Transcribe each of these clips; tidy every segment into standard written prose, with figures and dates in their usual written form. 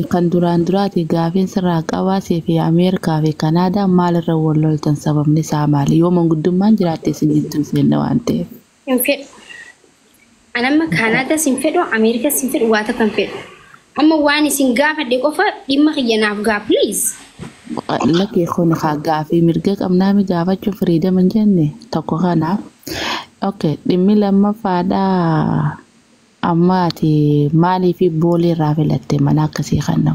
Kan duraan duraati gaafiin sirraa qabaasee fi Ameerikaa fi Kanaadaa maalirra wal loltan, sababni isaa maali? Yoo manguddummaan jiraatte isin jidduu seenne waan ta'eef. Hin fedhu. Ani amma Kaanaadaas hin fedhu, Ameerikaas hin fedhu, waa takka hin fedhu. Amma waan isin gaafadhe qofa dhimma kiyya naaf gaa, please. Lakkee kun haa gaafii mirga qabnaa mi gaafachuun freedom hin jenne tokko kanaaf. Okay, dhimmi lammaffaadhaa, amma ati maaliif Boolee irraa filatte mana akkasii kana?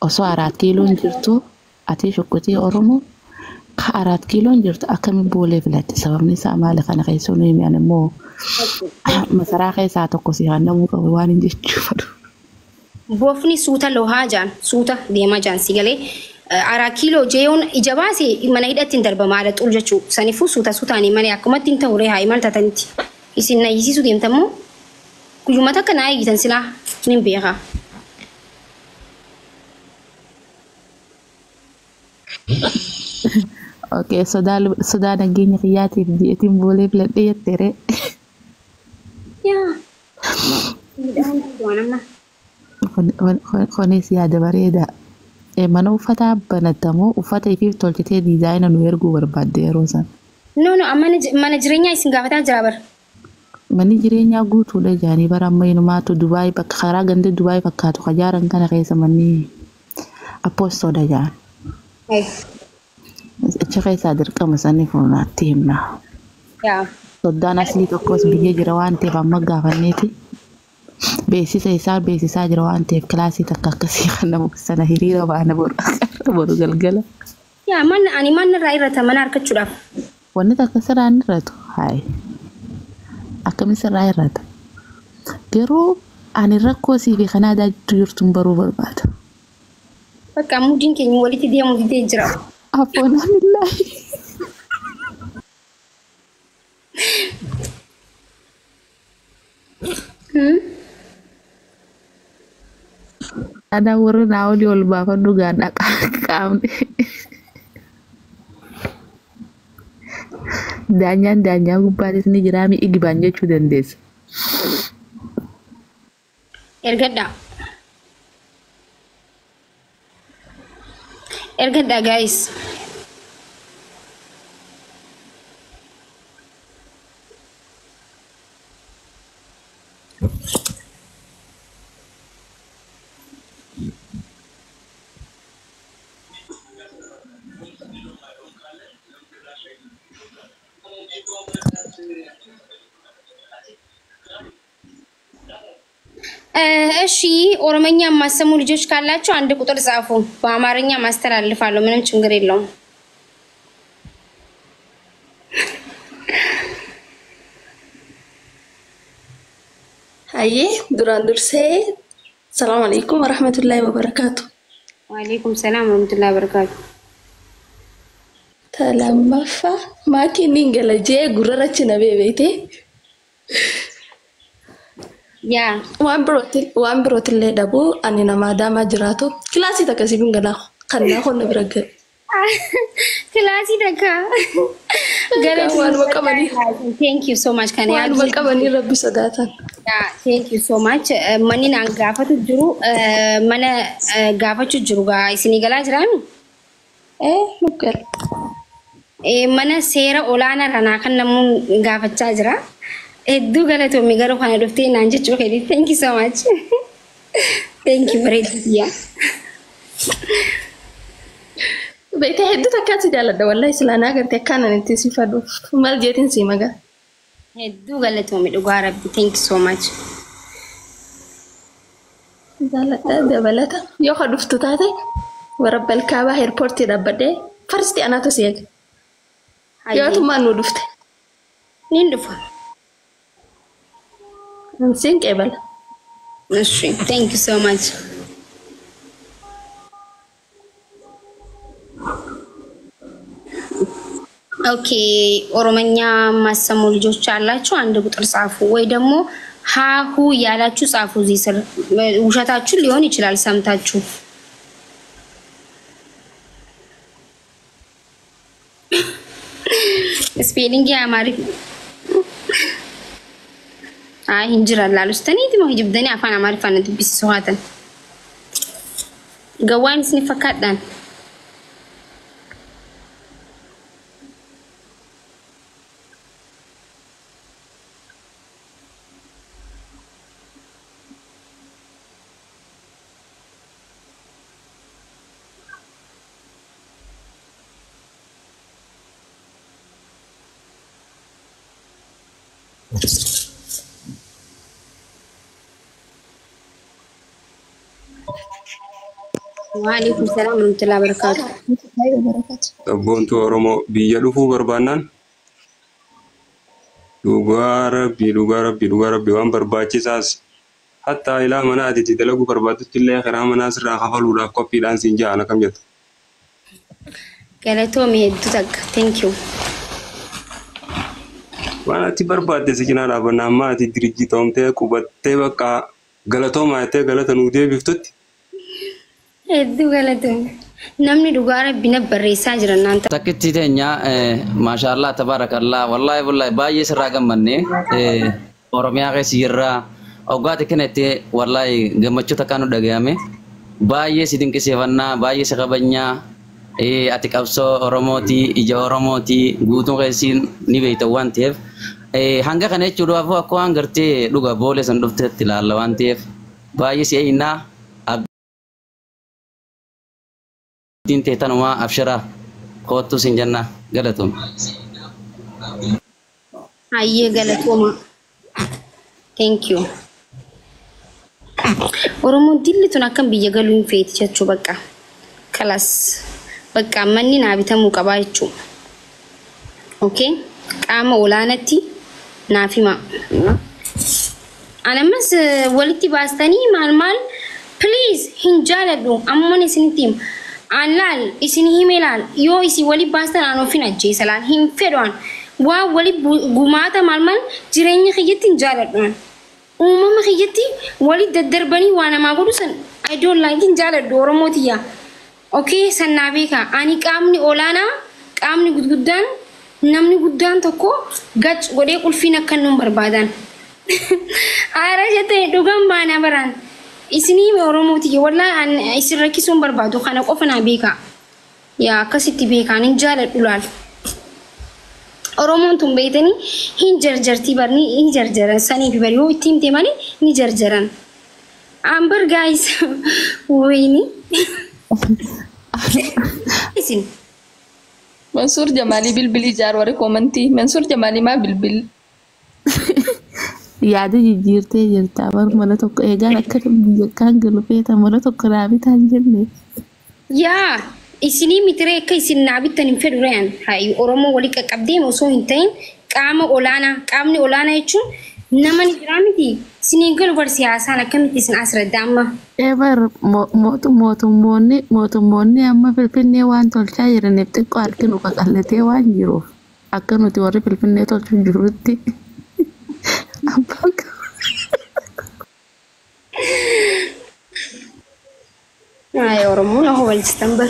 Osoo Araat Kiiloon jirtu, ati shukkutii Oromoo ka Araat Kiiloon jirtu, akkamiin Boolee filatte? Sababni isaa maali? Kana keessa nu himi. Ani immoo masaraa keessaa tokko si kannamuu qabu waan hin jechuu fedhu. Bofni suuta lohaa jaan, suuta deemaa jaan, si galee? Araa Kiiloo jeeyoon ija baase mana hidhatti hin darba maala xul jechuu. Sanifuu suuta suutaanii malee akkumatti hin ta'u ree, haa imal tatanitti. Isin na hiisiisuu deemtammoo guyyuma takka naa eegitan silaa nin beekaa. Okay, sodaa nageenya kiyyaatiif jeetiin Boolee filadhee jettee ree? Yaa. Midhaan waan amma. Kunis yaada bareedaa. Mana uffataa banattamoo uffata ifiif tolchitee design nu erguu barbaadde yeroo san? No, amma mana jireenyaa isin gaafataa jira bara. Manni jireenyaa guutuudha jaanii bara amma inumaatu Dubaay bakka karaa ganda Dubaay fakkaatu kajaaran kana keessa manni appostoodha jaan. Achi keessaa dirqama sanii fuunaatti himna. Yaa. Soddaan aslii tokkos biyya jira waan ta'eef amma gaafanneeti. Beeksisa isaa beeksisaa jira waan ta'eef kilaasii takka akkasii kan nama sana hiriira baana boru galgala. Yaa, mana ani mana irraa irrata mana argachuudhaaf. Wanni takka sirraa hin irratu. Hayi. Akkami sirraa irrata? Garuu ani rakkoo sii fi Kanaadaa jidduu jirtuun baruu barbaada. Bakka mudiin keenya walitti deemuu didee jira. Afoonaamillaahi. Kanaadaa warra naa olii ol baafadhu gaadha qaamni. Daanyaan daanyaa gubbaatis ni jiraami igibaan jechuu dandeessa. Ergadhaa. Ergadhaa, guys. እሺ፣ ኦሮመኛ የማሰሙ ልጆች ካላችሁ አንድ ቁጥር ጻፉ። በአማርኛ ማስተላልፋለሁ። ምንም ችግር የለውም። Hayyee, duraan dursee salaamu alaikum warahmatullaahi wabarakaatu. ወአለይኩም ሰላም ወረህመቱላሂ ወበረካቱ። Ta lammaffaa, maatiin niin gala jee gurrarrachi na beebeete. Yaa. Waan birootillee dhabuu ani nama Adaamaa jiraatu kilaasii takka siif hin galaa kan naa qonna bira gale. Kilaasii takka. Waanuma qabanii. Thank you so much kan Waanuma qabanii rabbi sodaatan. Yeah, thank you so much. Manni naan gaafatu jiru, mana gaafachuu jiru gaa isinii galaa jiraami? Ee, nu gala. Mana seera olaanaa irraa naa kan namuun gaafachaa jira. Hedduu galatoomi garuu kana dhuftee naan jechuu keeti. Thank you so much. Thank you, bareedduu biyyaa. Beektaa, hedduu takkaan si jaalladha, wallahi silaa naa gartee akkaan ani itti si fadhuuf maal jeetiin si magaa. Hedduu galatoomi dhugaa rabbi. Thank you so much. Jaalladha dabalata yoo ka dhuftu taate warra balkaabaa airportii dhaabbadhee first anaatu si eega. Yoo atummaan nu dhufte. Niin dhufa. Siin qeebala. እሺ, thank you so much. Okay, ኦሮመኛ የማሰሙ ልጆች አላችሁ፣ አንድ ቁጥር ጻፉ፣ ወይ ደግሞ ሀሁ እያላችሁ ጻፉ። እዚህ ስር ውሸታችሁን ሊሆን ይችላል ሰምታችሁ። Spelling Amaariff አይ hin jiran laalustaniiti moo hijibdanii afaan Amaariffaan na dubbisiisu haatan. Gawwaan isin fakkaadhaan. Waalaikum salaam warahmatullahi wabarakatuh. Sabboontuu Oromoo biyya dhufuu barbaannaan dhugaa rabbii dhugaa rabbii dhugaa rabbii waan barbaachisaas hattaa ilaa mana ati itti dalaguu barbaaddutti illee karaa manaa sirraa kafaluudhaaf qophiidhaan siin ja'an akkam jettu. Galatoomii hedduu takka. Thank you. Waan ati barbaadde si cinaa dhaabanna amma ati dirjitoomtee qubattee bakka galatoomaa jettee galata nuu deebiftutti. Hedduu galatoomii. Namni dhugaa rabbi na barreessaa jiran naan ta'a. Takkitti teenya maashaallah tabaarakallah wallaahi wallaahi baay'ee sirraa gammanne Oromiyaa keessa jirra hoggaati kanatti wallaahi gammachuu takkaan nu dhagayame baay'ee si dinqisiifannaa baay'ee si kabajnaa ati qabsoo Oromooti ija Oromooti guutuun keessi ni beekta waan ta'eef hanga kana jechuudhaaf akka waan gartee dhuga boolee san dhufteetti ilaalla waan ta'eef baay'ee si eeyinnaa abdiin ta'e tanumaa abshiraa kootu sin jenna galatoom. Hayyee galatooma. Thank you. Oromoon dilli tun akkam biyya galuu hin feeti jechuu bakka. Kalas bakka manni naa bitamuu qabaa jechuu. Okay? Qaama olaanaatti naaf hima. Anammas walitti baastanii maal maal please hin jaaladhu ammoon isinitti hima. An laal isin hime laal yoo isin wali baastan an ofin ajjeesa laal hin fedhu an waan wali gumaata maal maal jireenya kiyyatti hin jaaladhu an. Uumama kiyyatti wali daddarbanii waa namaa godhu san I don't like hin jaaladhu Oromoo tiyya. Okay san naa beeka ani qaamni olaanaa qaamni gurguddaan namni guddaan tokko gac godhee qulfiin akka nuun barbaadan. Aara jettee dhugaan baanaa baraan. Isinii Oromoo tiyya wallaahi isin rakkisuun barbaadu kana qofa naa beeka. Yaa akkasitti beekaan hin jaaladhu laal. Oromoon tun beektanii hin jarjartii barni hin jarjaran saniif bari yoo itti himte malee ni jarjaran. Ambar guys wayini. Isin. Mansuur Jamaalii bilbilii jaar warri koomantii. Mansuur Jamaalii maa bilbil? Yaada jijjiirtee jirta bar mana tokko eegaan akka biyya kaan galu feeta mana tokko naa bitaa hin jenne. Yaa isinii mitiree akka isin naa bittan hin fedhu re'an hayi Oromoo walii qaqqabdee osoo hin ta'in qaama olaanaa qaamni olaanaa jechuun nama ni jiraa miti isiniin galu bar siyaasaan akkamitti isin as radda amma. Ebar mootummoonni mootummoonni amma Finfinnee waan tolchaa jiraniif xiqqoo harki nu qaqallatee waan jiruuf akka nuti warri Finfinnee tolchuu jirutti abbaan Ay Oromoo na hawalchistan bar.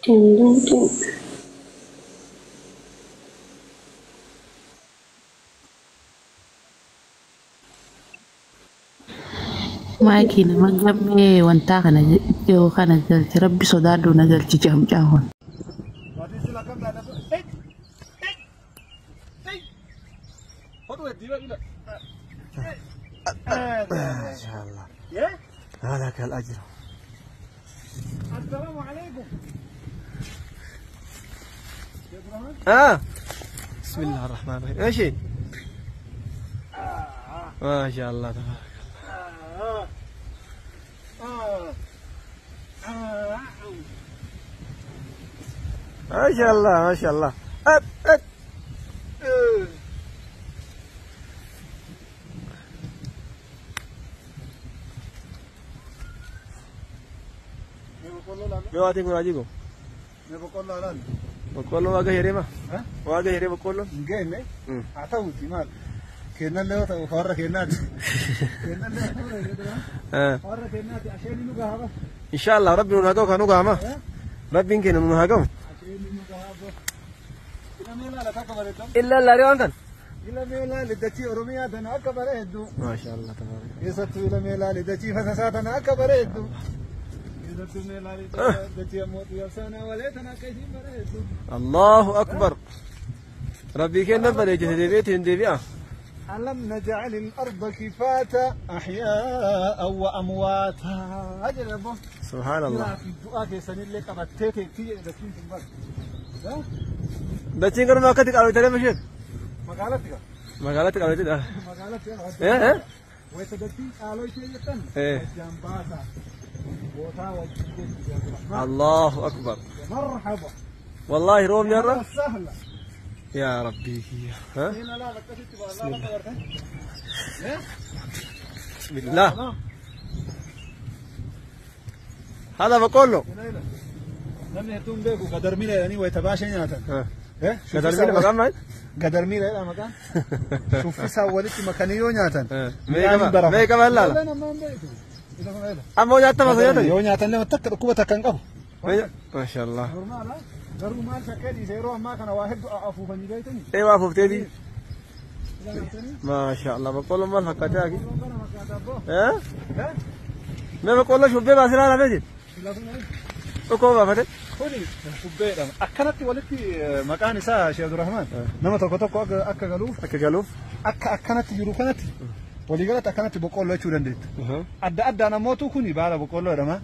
Dun dun dun. Maayikii nama gammee wantaa kana yoo kana galche rabbi sodaadhu na galchi jamcaa. ما شاء الله لك الأجر. السلام عليكم. بسم الله الرحمن الرحيم. ماشي ما شاء الله تبارك الله. ما شاء الله ما شاء الله. أب أب. Boqqolloo waaqa hiree ma? Waaqa hiree boqqolloo? Hin geenne. Haa ta'uuti maal? Kennallee yoo ta'u warra kennaati. Kennallee warra kennaati asheen nu gahaa ba. Inshaallah rabbi nu haa ga'u kan nu gahaa ma? Rabbiin keenya nu haa ga'u. Asheen nu gahaa ba. Ila meelaa lafa akka bareedamu. Illa laarii waan kan? Ila meelaa dachii Oromiyaa tana akka bareeddu. Maashaallah tabaaraka. Keessattuu ila meelaa dachii fasasaa tana akka bareeddu. Keessattuu meelaa dachii ammoo xiyyaabsaanaa walee tana akka isiin bareeddu. Allahu akbar. Rabbii keenya bareechise deebi'eetiin hin deebi'a. ألم نجعل الأرض كفاتا أحياء وأمواتا أجل أبو سبحان الله. في الدعاء كيسان اللي قبتتي تي دكين تنبر Dachiin garuu akkatti qaawwatanii masheen? مقالتك Magaalatti qaawwatanii مقالتك Eh eh? ويتدتين قالوا شيء يتن إيه. جنباتا بوتا وجنباتا Allahu akbar. مرحبا Wallahi roobni har'a. سهلة يا ربي. ها؟ هنا لا بكتب الله لا بسم الله. هذا بقول له. Namni hedduun beeku gadarmiila jedhanii wayita baashee nyaatan. Gadarmiila maqaan maal? Gadarmiila jedha maqaan. Shuffisaan walitti makanii yoo nyaatan. Meeqa laala? Ammoo nyaattama osoo nyaatan? Yoo nyaatan nama takka dhukkuba takka hin qabu. Maashaallah. Normaala. Garuu maal shakkee dhiise yeroo ammaa kana waa hedduu afuufanii beektanii. Ee waa afuufteeti. Maashaallah boqqoolloon maal fakkaatee haaki? Ee? Mee boqqoolloo shubbee baasee laala feeti? Dhukkoo baafate? Kuni shubbeedha. Akkanatti walitti maqaan isaa Sheekh Abdurrahman nama tokko tokko akka galuuf Akka galuuf. akka akkanatti jiru kanatti waliigalatti akkanatti boqqoolloo jechuu dandeetta. Adda addaan ammootu kuni baala boqqoolloo jedhama.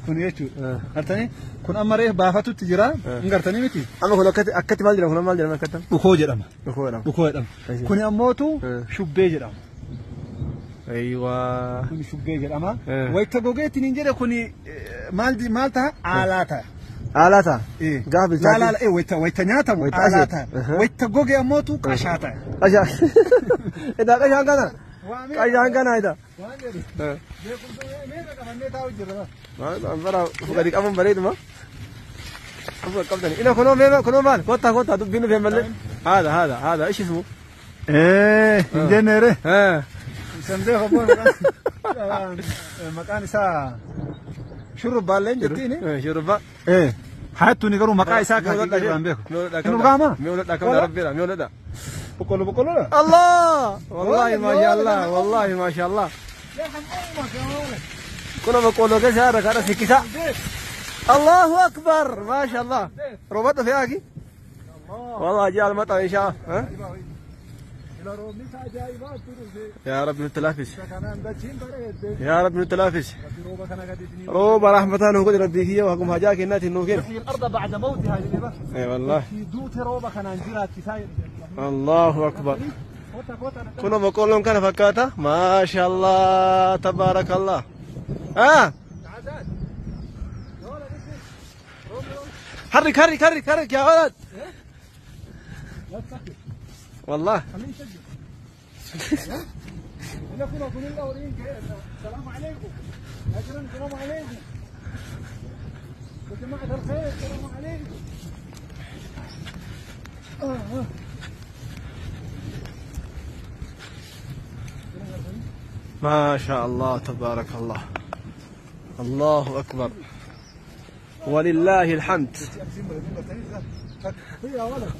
Kuni jechuudha. Gartanii kun amma reef baafatutti jira. Hin gartanii miti. Amma kun akkatti akkatti maal jedhama? Kun maal jedhama akkatti? Dhukoo jedhama. Dhukoo jedhama. Dhukoo jedhama. Kuni ammootu shubbee jedhama. Ayiwaa. Kuni shubbee jedhama. Wayita gogeetti niin jedhe kuni maal maal ta'a? Aalaa ta'a. Aalaa ta'a. Gaafa bilchaate. Laa laa wayita nyaatamu aalaa ta'a. Wayita goge ammootu qashaa ta'a. Qashaa. Edaa qashaan kana. Qashaan kana edaa. Waan jedhu. Beekumsa meeqa qabannee taa'u jirra. Bara gadi qabuun bareeduma. Afu qabdani. Ina kunoo meema kunoo maal? Kottaa kottaa dubbiin dhufee malee. Haadha haadha haadha ishi ismu. Hin jenneere. Isan beeku abboon maqaan isaa shurrubbaallee jettiin. Shurrubbaa. Haattuuni garuu maqaa isaa kan irraan beeku. Hin urgaama? Mee oladha kam rabbiidha mee oladha. Boqqolloo boqqolloodha. Allah! Wallahi maashaallah wallahi maashaallah. Kuna boqqolloo keessa haadha kaadha sikkisa. Allahu akbar maashaallah. Roobadhu fe'aaki. Wallahi ji'a almaxa inshaa. يا رب نتلافس يا رب نتلافس روب رحمة الله قد ربي هي وحكم هجاك الناتي النوكين يحيي الأرض بعد موتها اي والله دوت روبا كان انجرات الله أكبر كنا بقول لهم كان فكاته ما شاء الله تبارك الله. حرك حرك حرك حرك يا ولد والله. السلام عليكم يا جيران، السلام عليكم يا جماعة الخير، السلام عليكم. ما شاء الله تبارك الله، الله أكبر ولله الحمد.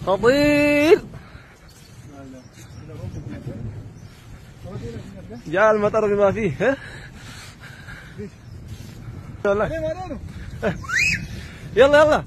خطير، جاء المطر بما فيه. يلا يلا يلا.